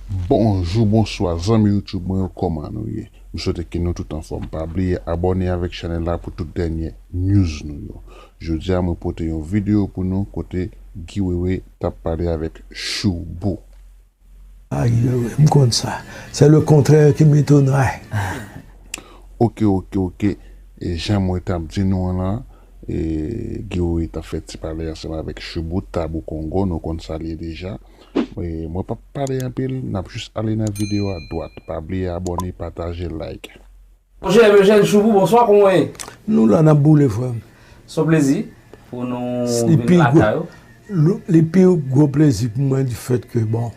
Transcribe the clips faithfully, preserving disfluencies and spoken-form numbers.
Bonjou, bonswa, zanmi YouTube mwen yo, kòman nou ye? M swete ke nou tout anfòm. Pa bliye abòne avèk chanèl la pou tout dènye news nou yo. Jodi a, mwen pote yon videyo pou nou kote Guy Wewe t ap pale avèk Shoubou. Ah, Guy Wewe, m konn sa. C'est le contraire qui m'étonnerait. Ok, ok, ok. E jan mwen t ap di nou an lan, e, Guy Wewe t ap fè ti pale ansanm avèk Shoubou, Tabou Kongo, nou konn sa l ye deja. E, mwen p ap pale anpil, n ap jis ale nan videyo a dwat. Pa bliye abòne, pataje, like. Monchè Eugène Shoubou, bonswa, kòman w ye? Nou la n ap boule, frè m. Se yon plezi pou nou vin lakay ou. Li pi gwo plezi pou mwen di fèt ke, bon,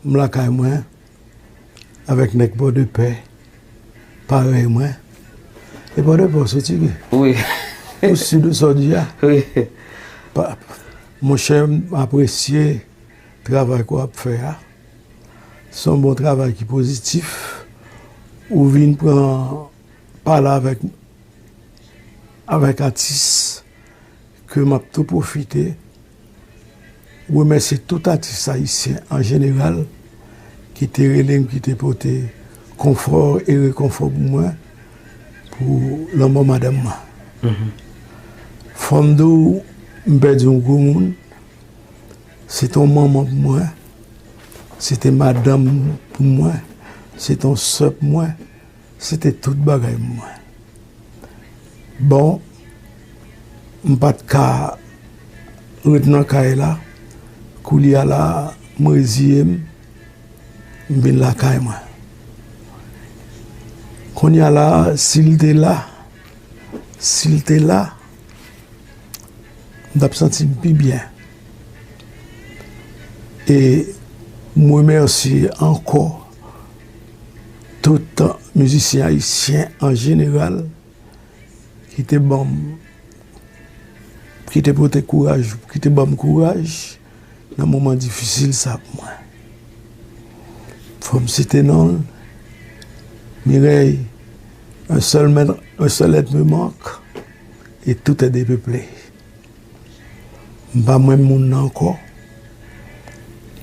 m lakay mwen, avèk nèg Pòdepè, parèy mwen. E Pòdepè, w soti ki? Wi. Ou si de sa w di a? Wi. Monchè, m apresye travay ke w ap fè a. Se yon bon travay ki pozitif. Ou vin pran pale avèk, avèk atis ke m ap tou pwofite remèsye tout atis ayisyen an jeneral ki te rele m, ki te pote konfò e rekonfò pou mwen pou lanmò madanm mwen. Fò m di w, m pèdi yon gwo moun. Se te yon manman pou mwen, se te madanm pou mwen, se te yon sè pou mwen, se te tout bagay pou mwen. Bon, m pa t ka ret nan kay la, koulye a la, m reziye m, m vin lakay mwen. Kounye a la, si l te la, si l te la, m t ap santi m pi byen. E m remèsye ankò tout mizisyen ayisyen an jeneral ki te ban m, ki te pote kouraj, ki te ban m kouraj nan moman difisil sa pou mwen. Fò m site non l, Mireille, un seul, un seul être me manque et tout est dépeuplé. M pa menm moun nan ankò.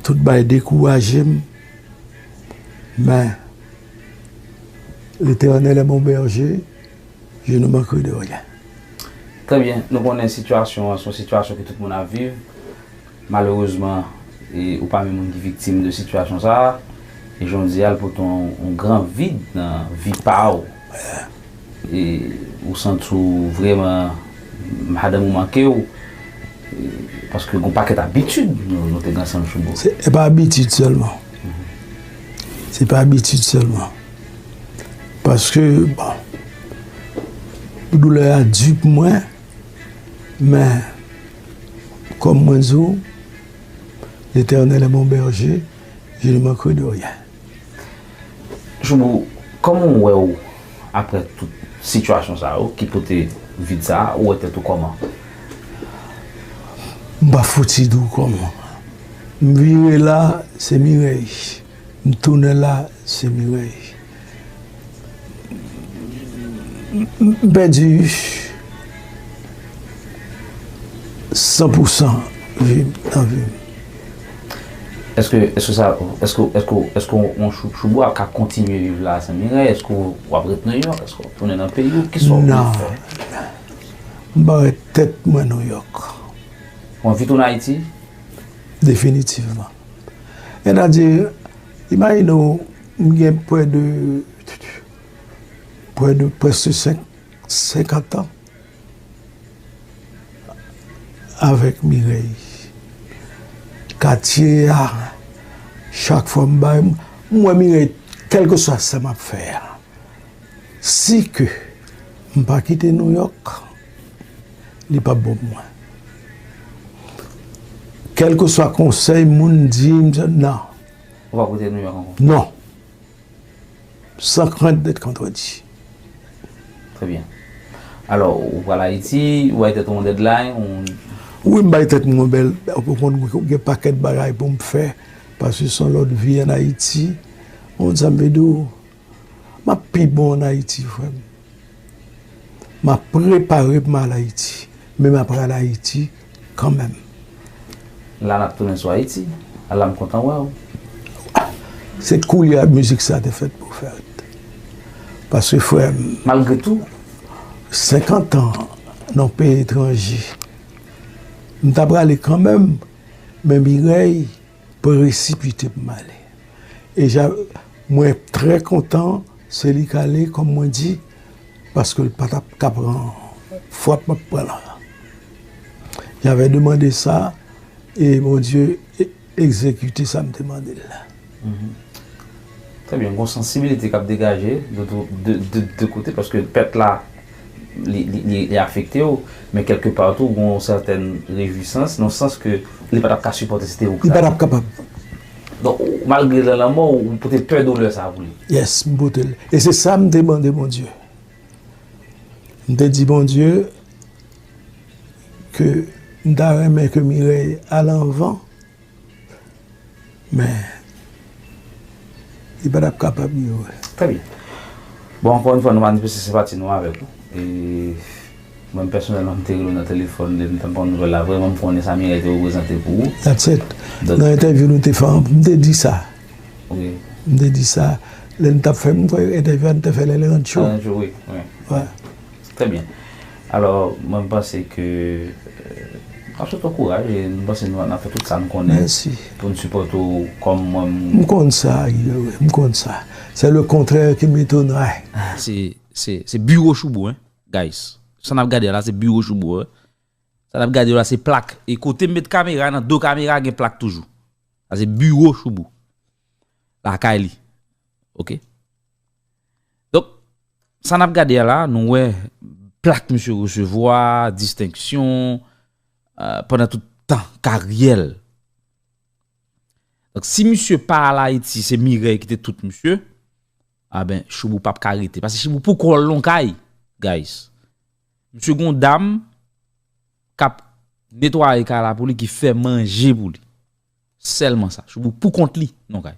Tout bagay dekouraje m. Men, Letènèl est mon berger, je ne manquerai de rien. Trè byen, nou konnen sitiyasyon an se yon sitiyasyon ke tout moun ap viv. Malerezman, e, ou pami moun ki viktim de sitiyasyon sa a. E jan w di a, l pote yon, yon gran vid nan vi pa w. E ou santi w vrèman madanm ou manke w. E, paske gon pakèt abitid nou, nou te gen ansanm Shoubou. Se, e pa abitid sèlman. Se pa abitid sèlman. Paske, bon, doulè a di pou mwen, men, kòm mwen di w, Letènèl est mon berger, je ne manquerai de rien. Shoubou, kòman w wè w apre tout sitiyasyon sa yo ki pote vid sa a, ou wè tèt ou kòman? M pa fouti di w kòman. M vire la, se Mireille. M tounen la, se Mireille. M, m pèdi san pou san vi m, nan vi m. Èske, èske sa, èske, èske, èske yon Shoubou ap ka kontinye viv la san Mireille? Èske w ap ret Nouyòk? Èske w ap tounen nan peyi w? Kisa w vle fè? Non. M bare tèt mwen Nouyòk. Ou anvi tounen Ayiti? Definitivman. Sètadi, imajine w, m gen prè de, prè de, prèske senk, senkant an avèk Mireille. Katye a, chak fwa m bay, m wè Mireille, kèlkeswa sa m ap fè a. Si ke m pa kite Nouyòk, li p ap bon pou mwen. Kèlkeswa konsèy moun di m, nan. Ou p ap rete Nouyòk ankò? Non. Sans crainte d'être contredit. Trè byen. Alò, ou pral Ayiti, ou bay tèt ou yon deadline, ou... Wi, m bay tèt mwen yon bèl, ou konn gen pakèt bagay pou m fè, paske se yon lòt vi ann Ayiti. Ou konn sa m vle di w? M ap pi bon ann Ayiti, frè m. M ap prepare pou m al Ayiti, men m ap al Ayiti kanmenm. La n ap tounen sou Ayiti. Ala m kontan wè w. Se koulye a mizik sa te fèt pou fèt. Paske frè m, malgre tou, senkant an nan peyi etranje, m ta prale kanmenm, men Mirèy presipite pou m ale. E ja, mwen trè kontan se li k ale, kòm mwen di, paske l pa t ap ka pran frap m ap pran la. J'avais demandé ça, e Bondye e- egzekite sa m te mande l la. Trè byen, gon sansibilite k ap degaje de, de, de, de kote, paske pèt la, li, li, li, li afekte w, men kèlke pa tou, gon sètèn rejwisans, nan sans ke li pa t ap ka sipòte, se te ou ki Li pa t ap kapab. Donk, malgre l nan lanmò, ou pote pè doulè sa pou li. Yes, m pote l. E se sa m te mande Bondye. M te di Bondye ke m ta renmen ke Mirèy al anvan, men li pa t ap kapab yo. Trè byen. Bon, ankò yon fwa, nou manifeste senpati nou avèk ou. E mwen pèsonèlman, m te rele w nan telefòn, lè m t ap pran nouvèl la, vrèman, m konnen sa Mirèy te reprezante pou ou. That's it. Nan entèvyou nou te fè, m te di sa. M te di sa. Lè n t ap fè, m kwè entèvyou a n te fè lè l rantre. Rantre, wi. Trè byen. Alò, mwen, m panse ke, euh, n ap swete w kouraj e m panse nou, n ap fè tout sa n konnen pou n sipòte w kòm mwen. M konn sa, m konn sa. C'est le contraire qui m'étonnerait. Se, se, se biwo Choubou, hein, guys. Sa n ap gade la, se biwo Choubou, hein. Sa n ap gade la, se plak. E kote m met kamera, nan do kamera, gen plak toujou. Sa se biwo Choubou. Lakay li. Oke? Donk, sa n ap gade a la, nou wè plak misye resevwa, distenksyon, euh, pandan tout tan karyè l. Donk, si misye pa al Ayiti, se Mirèy ki te tout misye, a ben, Choubou p ap ka rete. Paske Choubou pou kò l nan kay, guys. Misye gon dam k ap netwaye kay la pou li, ki fè manje pou li. Sèlman sa. Choubou pou kont li nan kay.